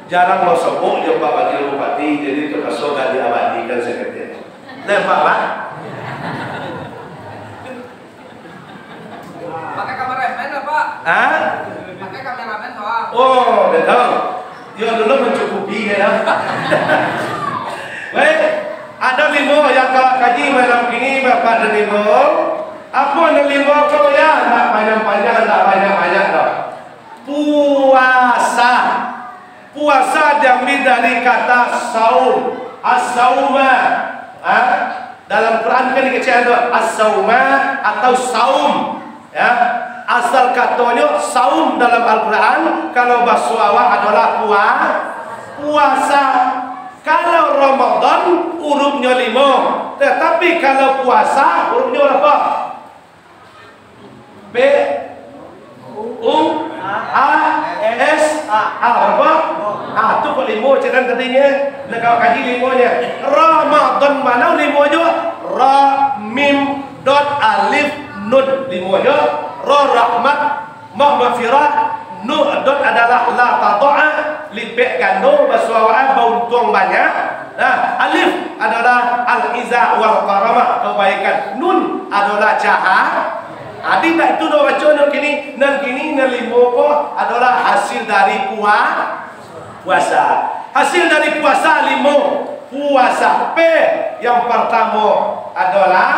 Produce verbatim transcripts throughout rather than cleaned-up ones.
Jarang basobok jo Pak Wakil Bupati, jadi terpakso ka diabadikan saketek. Nampak, Pak? Pakai kameramen lah, Pak. Hah? Pakai kameramen doang. Oh, betul. Yo, dulu mencukupi, ya. Baik, ada limo yang ka kaji malam kini, Bapak dan Ibu. Apa nan limo ko, ya? Ndak panjang-panjang, ndak banyak-banyak doh. Puasa. Puasa diambil dari kata saum. As-sauma. Ha? Dalam Quran kan dikecek ado as-sauma atau saum. Ya. Asal katonyo saum dalam Al-Quran, kalau baso awak adolah pua-, puasa. Kalau Ramadan, hurufnyo limo. Tetapi kalau puasa, hurufnyo barapo? P, U, A, S, A. Apa? Ah, tu kok limo cek nan tadinyo. Nak kau kaji limonyo. Ramadan mano limo jo? Ra, mim, dot, alif, nun. Limo jo. Ra rahmat, ma maghfirah, nun dot adalah la tadha'a, lipek gando, baso awak bauntuang banyak. Nah, alif adalah al-izza wal karamah, kebaikan. Nun adalah cahaya. Adi tak itu doh baco nan kini, nan kini nan limo ko adalah hasil dari pua-, puasa. Hasil dari puasa limo, puasa. P yang pertamo adalah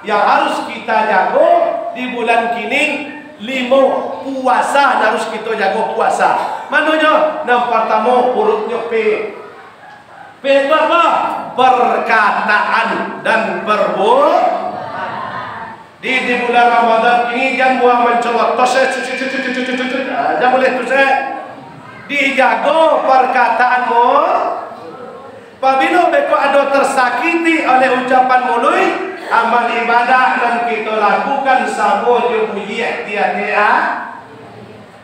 yang harus kita jago di bulan kini, limo, puasa, harus kita jago puasa. Manonyo? Yang pertamo hurufnyo P. P itu apa? Perkataan dan perbuatan. Di, di bulan Ramadan ini, jan buah mancolok tos, eh, cut, cut, cut. Ah, jan buliah tu, eh. Dijago perkataanmu. Pabilo beko ado tersakiti oleh ucapan muluik, amal ibadah nan kito lakukan samo jo buyia di ateh a-,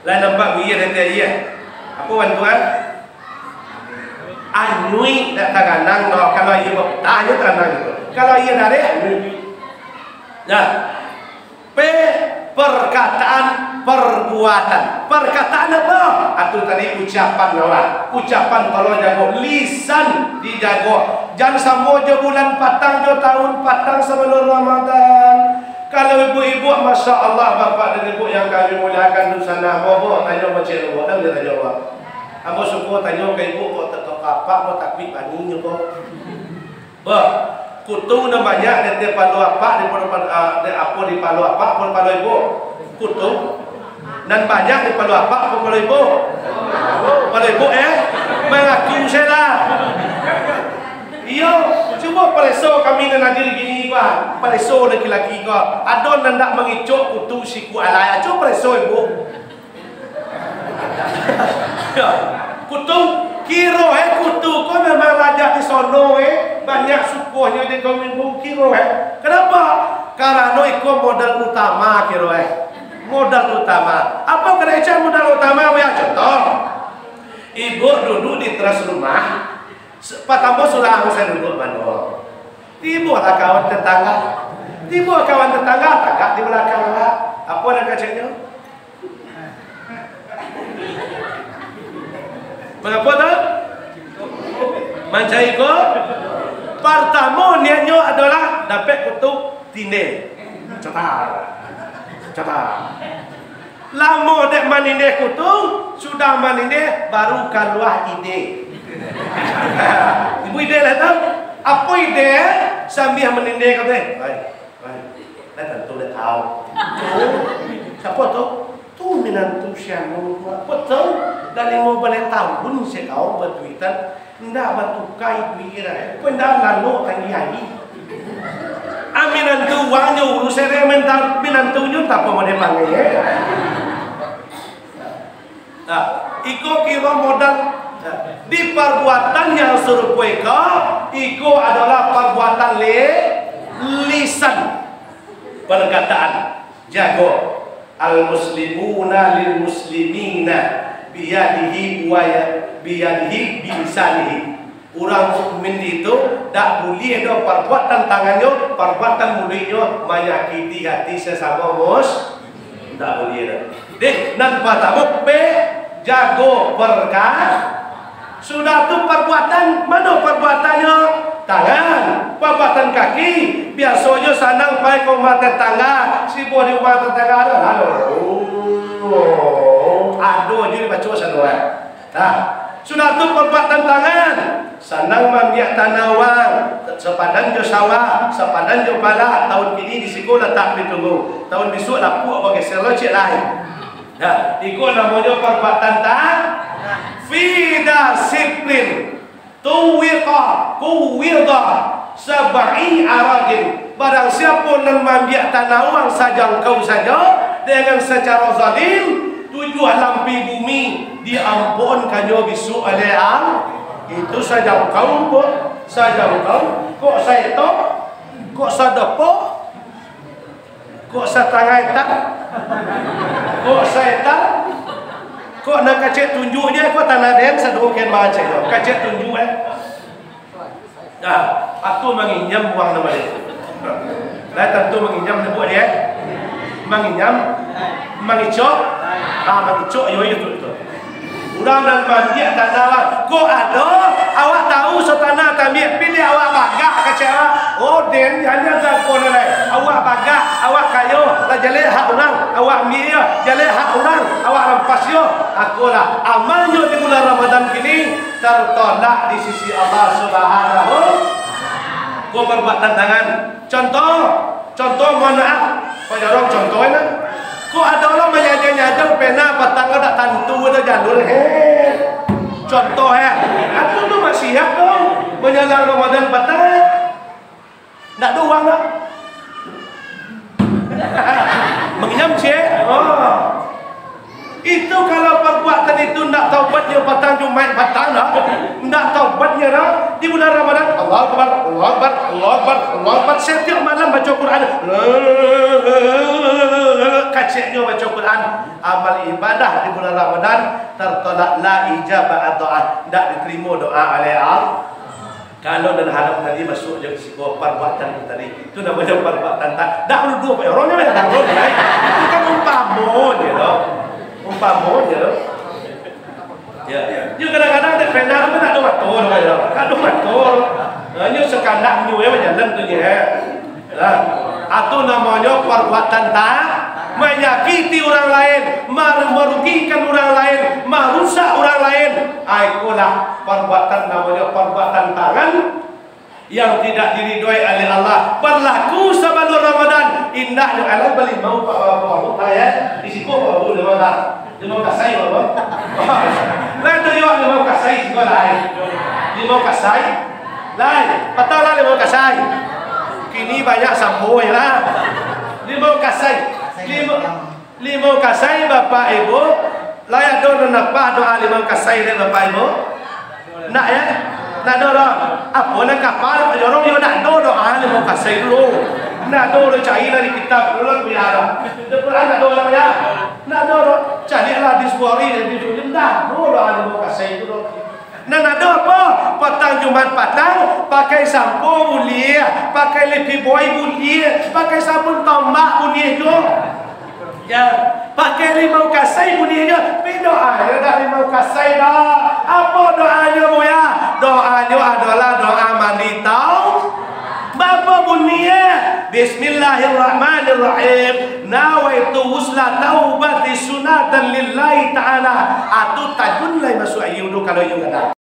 lah nampak buyia di ateh aia. Apo bantuan? Anyuik dak taganang doh, kalau aia bapatah nyo taganang gitu. Kalau aia dareh, anyuik. Nah, P, perkataan, perbuatan. Perkataan apa? Atu tadi ucapan awak. Ucapan tolong jago, lisan dijago. Jan samo jo bulan patang jo tahun patang sabalun Ramadan. Kalau ibu-ibu, masya Allah, bapak dan ibu yang kami muliakan, tu sana, bobo, tanyo macam bobo, dan dia tanyo, bobo. Ambo suko tanyo ka ibu, kok tetok kapak, kok takuik bani nyo, kok. Bah, kutung nan banyak di ateh palo apak, di palo, ah, di apo, di palo apak, palo, palo ibu? Kutung. Nan banyak di palo apak, palo, palo ibu? Palo ibu, eh? Mangaku se lah. Iyo, cubo pareso kami nan hadir kini ko, ah. Pareso laki-laki ko. Ado nan ndak mangicok kutung siku alai. Cubo pareso, ibu. Ya. Kutu, kiro, eh, kutu ko memang raja di sono, eh. Banyak sukuhnyo di kaum ibu, kiro, eh. Kenapa? Karano iko modal utama, kiro, eh. Modal utama. Apa kena icak modal utama, weh? Contoh. Ibu duduk di teras rumah, se-, patamo surang se duduk mano. Tibolah kawan tetangga. Tibo kawan tetangga, tagak di balakang awak. Apa nan kaciknyo? Mangapa tu? Mancari ko-, partamo niatnyo adolah dapek kutu tindeh. Catat. Catat. Lamo dek manindeh kutu, sudah manindeh, baru kalua ide. Ibu ide lah tu. Apo ide? Sambia manindeh kato, "Ai, ai, dah tantu dah tahu." Siapa tu? Tu minantu si anu tu. Apo tu? Dah limo baleh tahun si kau baduitan. Indak batuka iduik ira, eh. Ko indak lalok tangih ari. Aminan tuangnyo urus ere minta-, minantunyo tapo mode pangai, eh. Nah, iko kiro modal. Nah, di perbuatan yang serupa iko, iko adalah perbuatan li-, lisan. Perkataan. Jago. Al-muslimuna lil muslimina biyadihi wa ya-, biyadihi bilisanihi. Urang mukmin itu dak buliah doh parbuatan tangannyo, parbuatan muluiknyo manyakiti hati sasamo mus-, dak buliah doh. Deh, nan partamo, pe, jago perka-, Sudah tu, perbuatan, mano perbuatannyo? Tangan. Perbuatan kaki, biasonyo sanang pai ka rumah tetangga, si buah di rumah tetangga tu, lalu, oh, ado je dibaco sano, eh. Nah, sudah tu, perbuatan tangan, sanang maambiak tanah urang, sapadan jo sawah, sapadan jo parak, tahun kini di siko latak pitunggu, tahun bisuak lapuak bageser lo ciek lai. Nah, iko namonyo parbuatan ta-, fida siplin, tuwika, kuwida, sab'i aradin. Barang siapo nan maambiak tanah urang sajangkau sajo, dengan sacaro zalim, tujuah lampih bumi diampun kanyo bisuak aleh ang-, itu sajangkau, kok, sajangkau, kok saeto, kok sadepo. Kok satangah etak? Kok saetak? Kok nan kacek tunjuaknyo, kok tanah den sadoken mangacek tu? Kacek tunjuak, eh. Nah, atu manginyam buang nama dia. Lah, tantu manginyam nyebuak dia, eh. Manginyam, mangicok. Ah, mangicok, iyo, iyo, tu, tu. Urang nan maambiak tanah awak, kok ado, awak tahu so tanah taambiak, piliah awak bagak kacek awak. Oh, den, jan, jan, jan, ko nan lai. Awak bagak, awak kayo, lah jaleh hak urang, awak ambiak yo, jaleh hak urang, awak rampas yo. Akolah, amalnyo di bulan Ramadan kini tertolak di sisi Allah Subhanahu. Ko parbuatan tangan. Contoh, contoh, mohon maaf, Pak Jorong, contoh, eh, nah. Kok ado urang manyaja-nyaja pena patang ko dak tantu ado jalur, eh. Contoh, eh. Atu tu maksiat tu, manyalang Ramadan patang. Ndak ado urang dah. Manginyam ciek. Oh. Itu kalau parbuatan itu ndak taubat nyo patang Jumaik patang dah, ndak taubat nyo dah, di bulan Ramadan, Allahu Akbar, Allahu Akbar, Allahu Akbar, Allahu Akbar, satiok malam baco Quran, kaceknyo baco Quran, amal ibadah di bulan Ramadan tertolak, la ijabah doa, ndak diterimo doa aleh Allah. Kalau nan haram tadi masuak jo siko parbuatan tu tadi, tu namonyo parbuatan ta-, dak menuduh Pak Jorong, jan, jan, jan. Itu kan umpamo je doh. Umpamo je doh. Ya. Yo, kadang-kadang dek pena tu kan dak ado mato doh, Pak Jorong. Dak ado mato. Hanyo sakandak nyo bajalan tu je. Nah, atu namonyo parbuatan ta-, manyakiti urang lain, mar-, marugikan urang lain, marusak urang lain. Ah, ikolah parbuatan namonyo parbuatan tangan yang tidak diridoi oleh Allah. Berlaku sabalun Ramadan, indaknyo alah balimau pa-, pa-, pa-, pa-, ya. Di siko baru limau dah. Limau kasai, Bapak. Lai tu yo, limau kasai, siko lai. Limau kasai. Lai, patang lah limau kasai. Kini banyak sampo lah. Limau kasai. Limau, limau kasai, Bapak Ibu. Lai ado nan apal doa limau kasai dek Bapak Ibu? Ndak, ya? Ndak ado doh. Apo nan ka apal, Pak Jorong, yo ndak ado doa limau kasai tu. Ndak ado doh, cari lah di kitab dulu lah, biar lah. Di Quran ndak ado lah, ya. Ndak ado doh. Cari lah di Bukhari, di Muslim, ndak ado doa limau kasai tu doh. Nan ado apo? Patang Jumat patang, pakai sampo buliah, pakai Lifebuoy buliah, pakai sabun tombak buliah juo. Ya, pakai limau kasai buliahnyo, tapi doanyo dak limau kasai doh. Apo doanyo, Buya? Doanyo adolah doa mandi tau-, bapa bunyinyo, Bismillahirrahmanirrahim. Nawaitu ghusla taubati sunatan lillahi ta'ala. Atu tajun lai masuak aia wudu kalau iyo gadang.